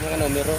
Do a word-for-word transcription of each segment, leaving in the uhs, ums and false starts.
Mga numero.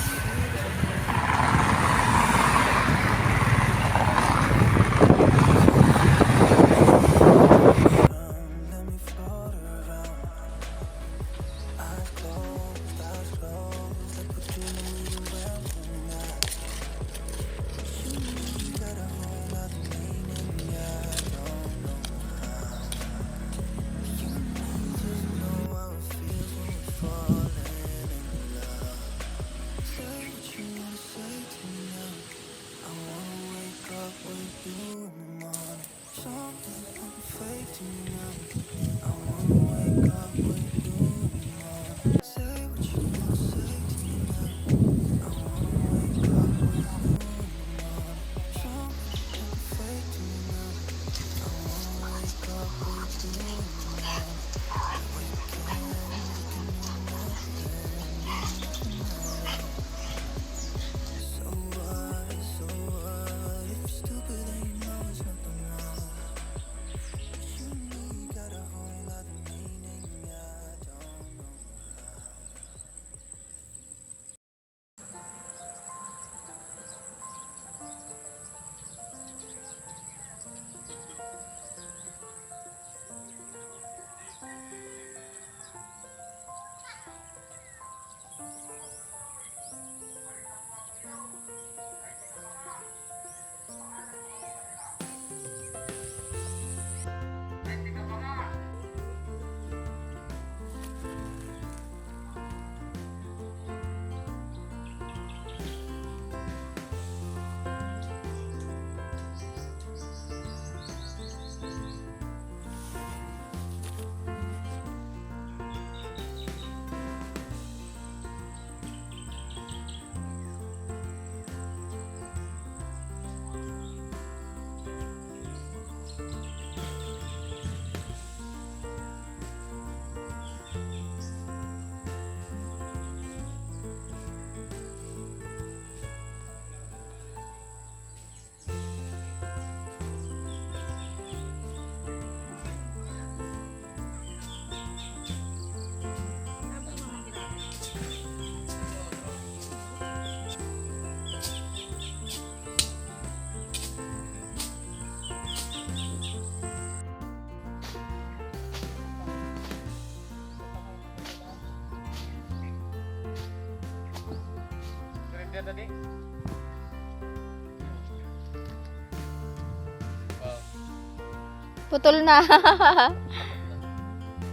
Putol na.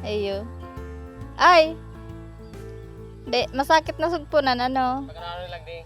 Ayo. Ay. Di, masakit na sugpunan, ano? Pagkano lang, di?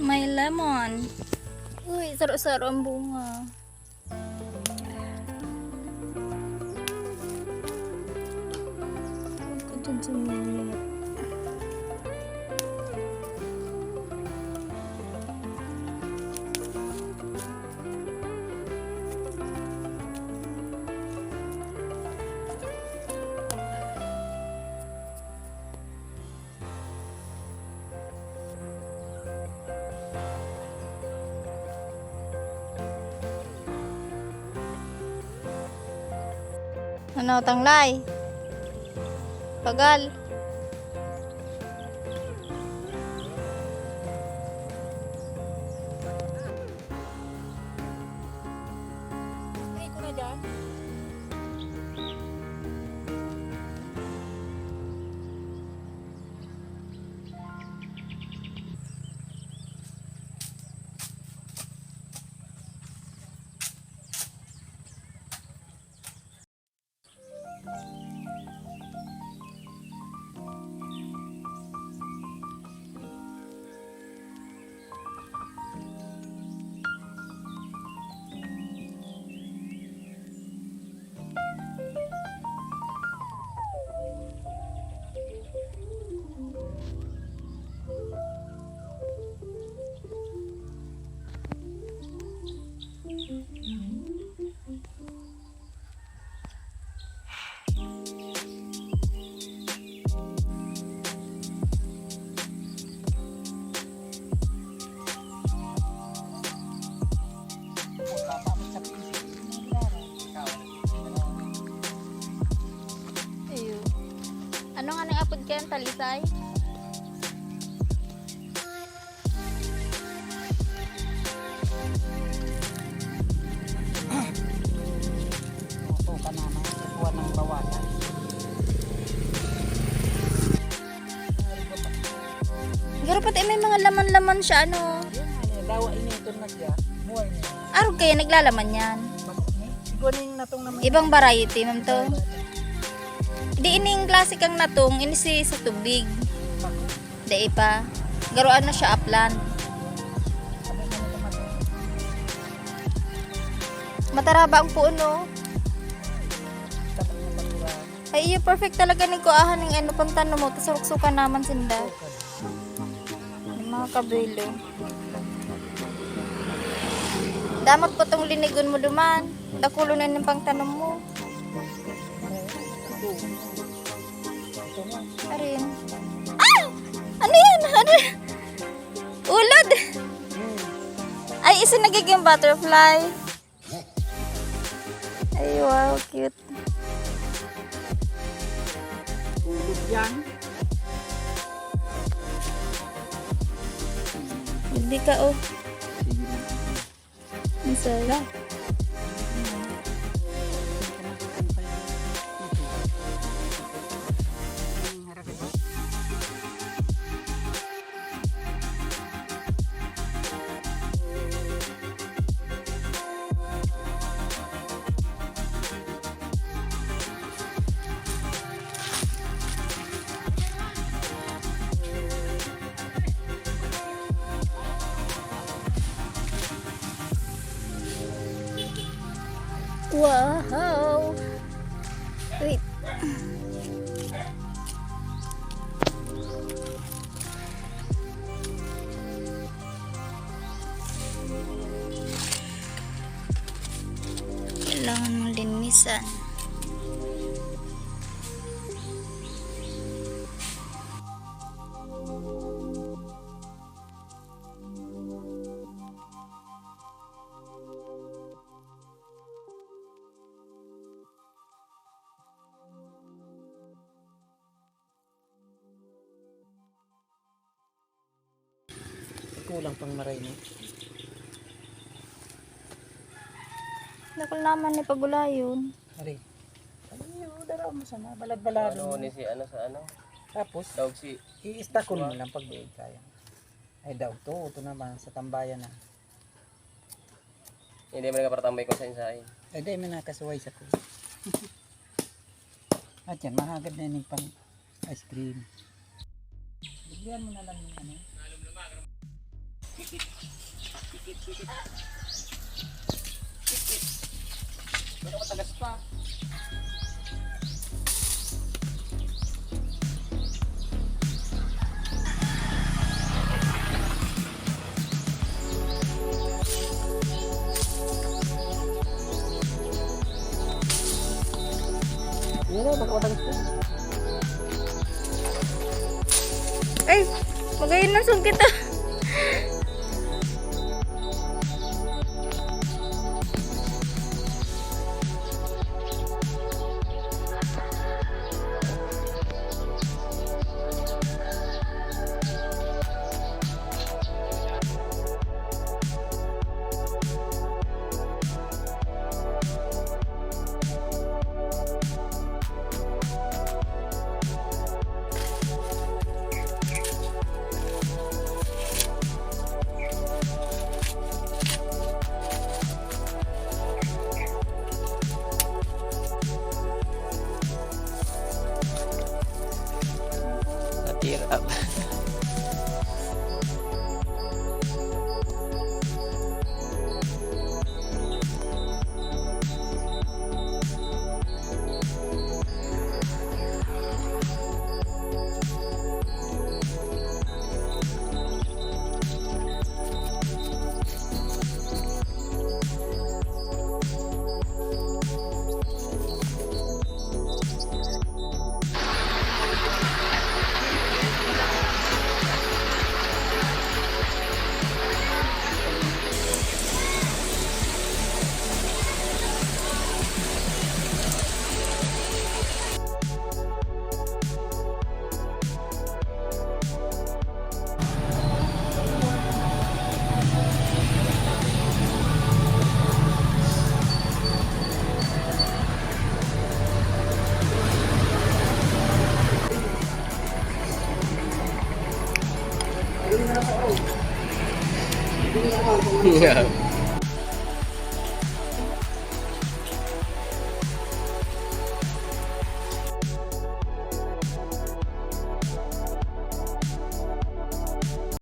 May lemon. Uy, saro-saro ang bunga. Ano, tanglay? Pagal. Ay, ko na dyan. Ano nga nang apod kayang talisay? Ito ka naman, kuha ng bawasan. Siguro pati may mga laman-laman siya, ano. Yun nga, eh, dawa initon na siya. Buhay niya. Arog kaya naglalaman yan. Mag-, ni, siguro ning natong naman. Ibang variety, ma'am, to. Di ining klase kang natong, ini si sa tubig. Dai pa. Garoan na siya upland. Mataraba ang puon, no? Ay, iyo, perfect talaga ning kuahan ning ano, pantanom mo. Tas ruksukan naman sinda. Yung mga kabilo. Damat pa tong linigon mo duman. Dakulo na yung pangtanom mo. Arin. Ah! Ano yan? Ano yan? Ulod! Ay, isa nagiging butterfly. Ay, wow, cute. Ulod yan. Hindi ka, oh. Sige na. Masaya. Wow! Wait. Kailangan mong linisan. Kulang pang maray, no? Dakul naman ni pagulayon. Ari. Ano yun? Dara mo sana. Balad-balad Ano mo. ni si ano sa ano? Tapos, Daog si i-istakon mo Wa- lang pag buhay kaya. Ay, daog to. Ito naman, sa tambayan na. Hindi mo nagkaparatambay kung sain-sain. Ay, di, may nakasuway sa ko. At yan, mahagad na yun yung pang ice cream. Bigyan mo na lang yung ano. Pero matagas pa. Yan na, baka matagas na. Ay, magayon na sungkit, ah. Yeah.